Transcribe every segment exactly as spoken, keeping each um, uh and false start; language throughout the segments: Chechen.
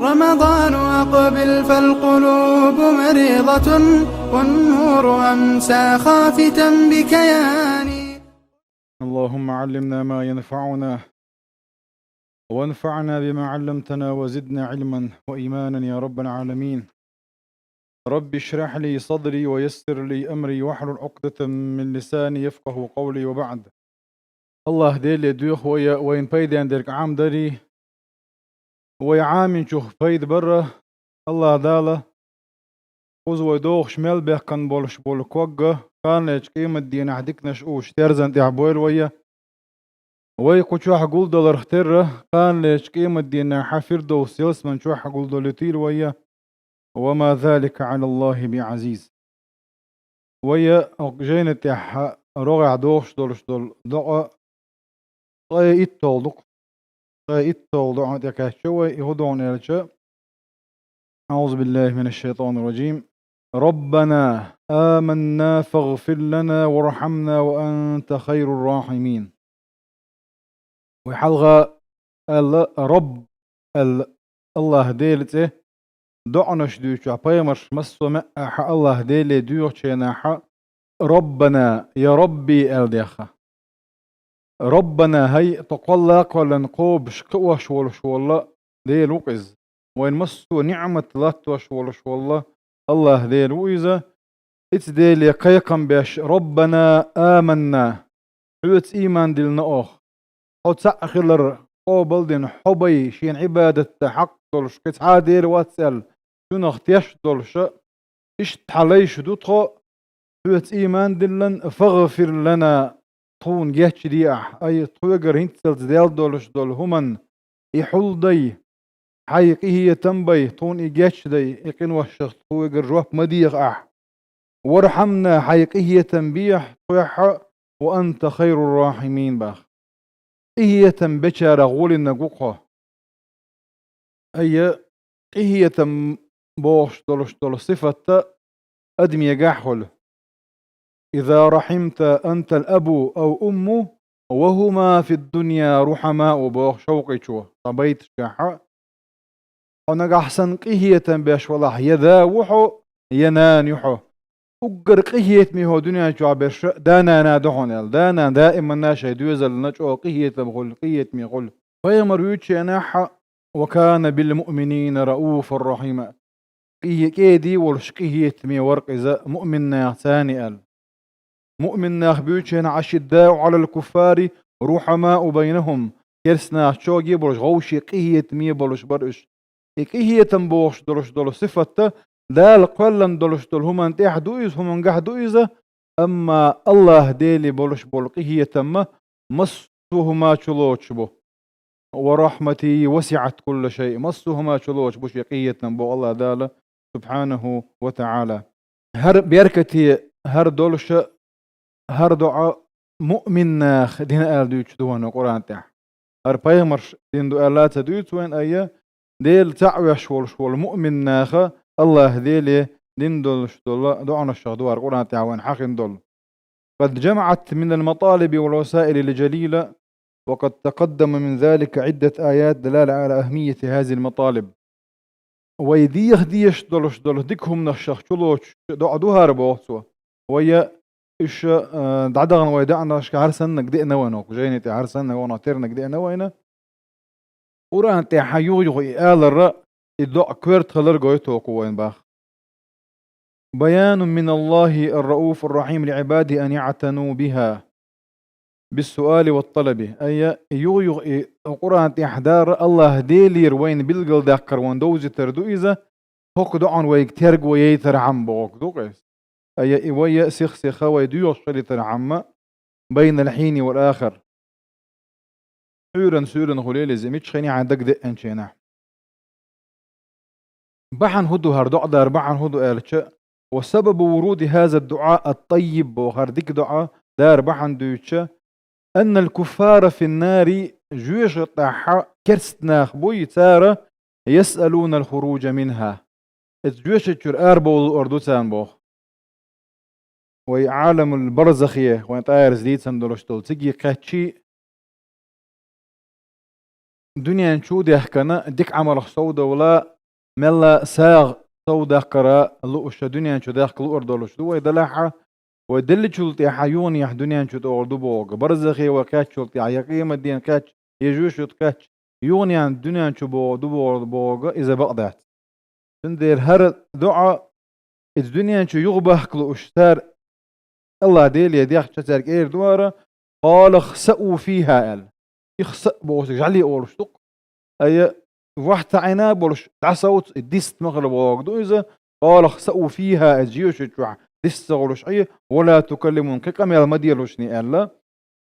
رمضان أقبل فالقلوب مريضة، والنور أمسى خافتا بكياني. اللهم علمنا ما ينفعنا، وانفعنا بما علمتنا، وزدنا علما وإيمانا يا رب العالمين. رب اشرح لي صدري ويسر لي أمري واحلل عقدة من لساني يفقه قولي وبعد. АллахӀ Деле доьху вай, вайна пайден дерг Ӏамадарий. Вай Ӏаминчух пайда бара, АллахӀ Дала кхуза вай догӀуш мел бехкан болуш болу ког а, кханалерчу къематдийнахь диканаш уьш терзан тӀехь бойла вай. Вай кху чохь гулдаларх терра, кханалерчу къематдийнахь Фирдовс ялсаман чохь гулдолуьйтийла вай. وما ذلك على الله بعزيز. Вай оцу жайна тӀехь рогӀехь догӀуш долуш долу доӀа ткъе итталгӀа ду-кх. Ткъе итталгӀа доӀа тӀекхаьчча вай, и хӀун ду аьлча: أعوذ بالله من الشيطان الرجيم. ربنا آمنا فاغفر لنا وارحمنا وأنت خير الراحمين. Вай хьалха аьлла «Рабб» аьлла АллахӀ Делан цӀе доӀанаш дуьйцучохь, пайхамарш массо а маьӀӀехь АллахӀ Деле доьхучу хенахь «Раббана», я Рабби аьлла дехха. «Раббана», хӀай, тхо кхолла а кхоьллина кхобуш, кхиош волуш волу Дела ву-кх иза. Вайн массо а ниӀмат латтош волуш волу АллахӀ Дела ву иза. Иза Деле кхайкхам беш: «Раббана аманна», хьоьца ийман диллина оха. Хьо цхьаъ хилар къобал а дина, хьо бай шена Ӏибадат дан хьакъ долуш, кхин цхьа а Дела вац аьлла, цунах тешна долуш а, иштта хьан лайш ду тхо, хьоьца ийман диллина, «фагӀфир лана», тхуна гечде ахь, ай, тхоьгара хӀинццалц даьлла долуш долу хӀуманна и хьулдай, хьайн къинхетам бай, тхуна и гечдай, и къиношах тхоьгара жоп ма деха ахь. «Вархьамна», хьайн къинхетам бехьа тхоьхьа, «ва анта хайру ррахьимин» баха. Къинхетам бечарах гӀолинарг ву-кх хьо. Айя, къинхетам бохуш долуш долу сифатта адамегахь хуьлу. «Иза рахьимта антал абу ау умму, ва хӀума фид-дунья рухьамау», боху Шовкъичо цхьа байташкахьа. Хьо нагахь санна къинхетам беш валахь, я да ву хьо, я нана ю хьо. Уггар къинхетаме хьо дуьнен чохь берш да-нана ду хьуна аьлла. Да-нана даиманна шайн доьзална чӀогӀа къинхетам хуьлу, къинхетаме хуьлу. Пайхамар вуьйчу хенахь: «Ва кана бил муъминина рауфар рахьима». КӀе-, кӀеда волуш къинхетаме вара-кх иза муъминнахца аьлла. Муъминнах буьйчу хенахь: «Ашиддау Ӏалал куффари рухьамау байнахум». Керстанах чӀогӀа болуш, вовшийн къинхетаме болуш бара уьш. И къинхетам бохуш долуш долу сифатта Дала кхоьллина долуш долу хӀуманна тӀехь ду иза, хӀумангахь ду иза, амма АллахӀ Деле болуш болу къинхетамма массо а хӀума чулоцуш бу. «Ва рахьмати васиӀат кулла шай». Массо а хӀума чулоцуш бу шен къинхетам боху АллахӀ Дала, субхьанаху ва таӀала. ХӀара беркате, хӀара долуша, хӀара доӀа муъминнах дина аьлла дуьйцуш ду вайна Къуръан тӀехь. ХӀара пайхамарш дина ду аьлла а ца дуьйцу вайна, айя, Дела цхьаъ веш волуш волу муъминнаха АллахӀ Деле дина долуш долу доӀанашах ду хӀара Къуръан тӀехь вайна хьахийна долу. قد جمعت من المطالب والوسائل الجليلة، وقد تقدم من ذلك عدة آيات دلالة على أهمية هذه المطالب. Вай деха дезаш долуш долу дика хӀуманашах чулоцуш доӀа ду хӀара, боху цо. Вай уьш, а, дӀадахана вай даьӀнашка хӀара саннаг деана вайна, оха жайни тӀе хӀара саннаг вайна, тернаг деана вайна. Къуръан тӀехь юха-юха и аларра, и доӀа коьрта хилар гойту оха вайна баха. بيان من الله الرؤوف الرحيم لعباده أن يعتنوا بها بالسؤال والطلب. Айя, юха-юха и Къуръан тӀехь дара АллахӀ Делера вайна билгалдаккхар, вайна довзийтар ду иза, хӀокху доӀан вайга терго яйтархьама бохург ду-кх иза. Айя, и вай сих-сиха вай доьхуш хилийтархьама, байнал хьийни вал ахар. Ӏуьйранна-суьйранна хуьлийла иза, миччахьа хьайна дагадеанчу хенахь. Бахьана хӀун ду хӀара доӀа дара, бахьана хӀун ду аьлча, «وسبب ورود هذا الدعاء الطيب», боху хӀара дика доӀа дара бахьана дуьйцуча, «أن الكفار في النار», жоьжахатехь керста нах буй, цара «يسألون الخروج منها». Иза жоьжахати чуьра арабовла луур ду царна боху. Вай Ӏаламул барзахе, вайн тӀаьхьарца дийцина долуш долу цига кхаьччий, дуьнен чу даьхкина дика Ӏамалах совдовла, мелла сагӀа совдаккхара лууш дуьнен чу даьхка луур долуш ду вай, делахь а, вай деллачул тӀаьхьа юханехьа дуьнен чу тӀогӀур ду боху, барзахе вай кхаьччул тӀаьхьа, я къематдийнахь кхаьчча, я жоьжахате кхаьчча, юханехьа дуьнен чу боху ду боху, боху иза бакъ дац. Цундела хӀара доӀа, иза дуьнен чу юхабахка лууш цара АллахӀ Деле дехча, цаьрга эр ду хӀара: «Къала хсаъу фиха», – аьлла. «Ихсаъ» боху стаг жӀале олуш ду-кх. Ай, вахь ца Ӏина болуш, дӀасовца, и дист ма хила боху ду иза. «Къала хсаъу фиха», иза жоьжахати чохь дист ца хуьлуш Ӏе, «ва ла тукаллимун», кхин къамел ма делушне аьлла.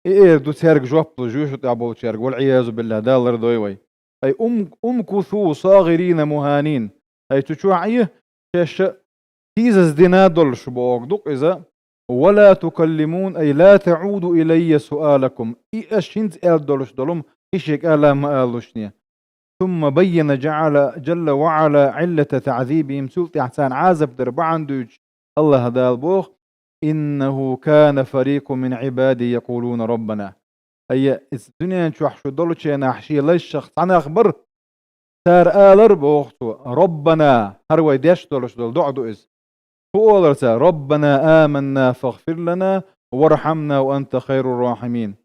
И эр ду цаьрга жоп луш, жоьжахати тӀехь болчаьрга, вал-Ӏиязу биллахӀ, Дала лардойла вай. Ай ум-, умкусу сагӀирина мухӀанин. Ай цу чохь Ӏе, шаьш а тийзаза дина долуш боху ду-кх иза. «Ва ла тукаллимун», ай ла таӀуду илайя суалакум. И аш хӀинца аьлла долуш долу-м, и шега ала ма алушне. Сумма баййана жаӀала, жалла ва Ӏала, Ӏиллата таӀзибихим, цул тӀаьхьа царна Ӏазап дар бахьана дуьйцуш, АллахӀ Дала боху: «Иннаху кана фарикъун мин Ӏибади якъулуна Раббана». Айя, иза дуьнен чохь шу долчу хенахь шен лайшах цхьа нах бара. Цара алар, боху цо: «Раббана», хӀара вай деш долуш долу доӀа ду иза. ХӀун олура цара: «Раббана аманна фагъфир лана вархьамна ва анта хайру рахьимин».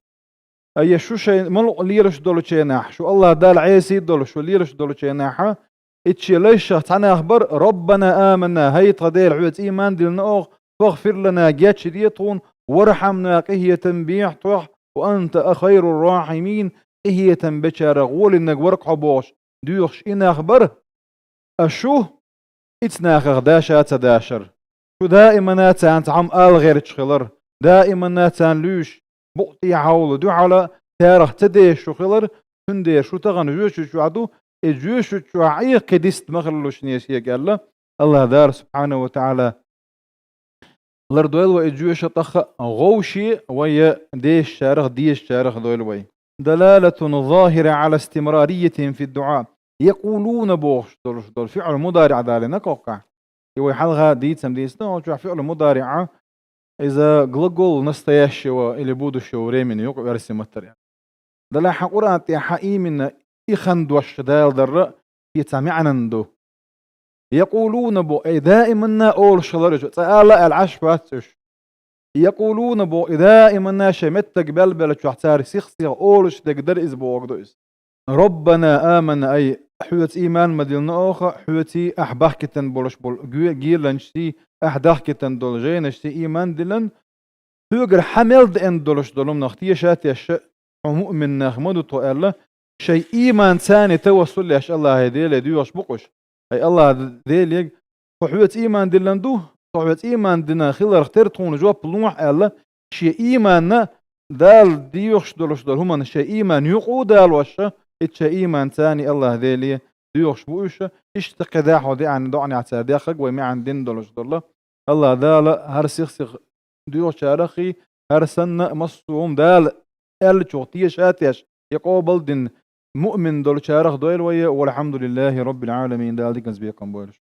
Айя, шу шайн мукъа лелаш долчу хенахь, шу АллахӀ Далла Ӏеси долуш, шу лелаш долчу хенахь, итт шен лайшах цхьа нах бара: «Раббана аманна», хӀай тхан Дела, хьоьца ийман диллина оха, «фагъфир лана», гечде тхуна, «вархьамна», къинхетам бехьа тхох, «ва анта хайру рахьимин», къинхетам бечарах гӀолинарг вара-кх хьо бохуш, доьхуш и нах бара. А шу итт нахах даш а ца дашара. Шу даимана царна цхьа хӀума ала гӀерташ хилар, даимана царна луьйш, букъ тӀехьа хьовла, дуьхьала царах ца дезаш шу хилар, цундела шу тахана жоьжахати чохь ду, и жоьжахати чохь Ӏе кхин дист ма хилалушне шега аьлла, АллахӀ Дала субхьанаху ва таӀала лардойла вай и жоьжахати тӀехь а, гӀовше вай дешачарах, дезачарах дойла вай. Далалатун захира Ӏала истимрариятихим фид-дуӀа. Якъулуна бохуш долуш долу фиӀл мудариӀ далийна-кх хӀокхахь. И вай хьалха дийцам дийцина, оцу чохь фиӀл мудариӀ, иза глагол настоящего или будущего времени ю-кх оьрсийн маттара. Делахь а Къуръан тӀехь именно и хан дош Дала дарра и цхьа маьӀнан ду. Якъулуна боху, ай даиманна олуш хилар уьш, цкъа ала аьлла Ӏаш бац уьш. Якъулуна боху, и даиманна шайн меттиг бел-беллачохь цара сих-сиха олуш дерг дара иза бохург ду иза. Раббана аманна, ай, хьоьца ийман ма диллина оха, хьоьций ахь бахкийтина болуш болу ге-, геланашций, ахь дахкийтина долу жайнашций ийман диллина, хьоьгара хьан мел деана долуш долу нах теша а тешна, хьо муъмин нах ма ду тхо аьлла, шайн ийманца царна тавассул еш АллахӀе Деле доьхуш бу-кх уьш. Ай АллахӀ Деле, тхо хьоьца ийман диллина ду, тхо хьоьца ийман дина хиларх тера тхуна жоп лохьа аьлла, шен ийманна Дала доьхуш долуш долу хӀуманна шайн ийман юкъа а далош, итт шайн ийманца царна АллахӀ Деле доьхуш бу уьш, иштта кхидӀа хьо деана доӀанехь цара деххарг вай маьӀна дина долуш долу. АллахӀ Дала хӀара сих-сиха доьхучарах а, хӀара санна а массо а хӀума Дала аьллачух теша а тешна, и къобал а дина, муъмин долчарах дойла вай, валхьамдулиллахӀи раббил Ӏаламин, Дала диканца бекхам бойла шун.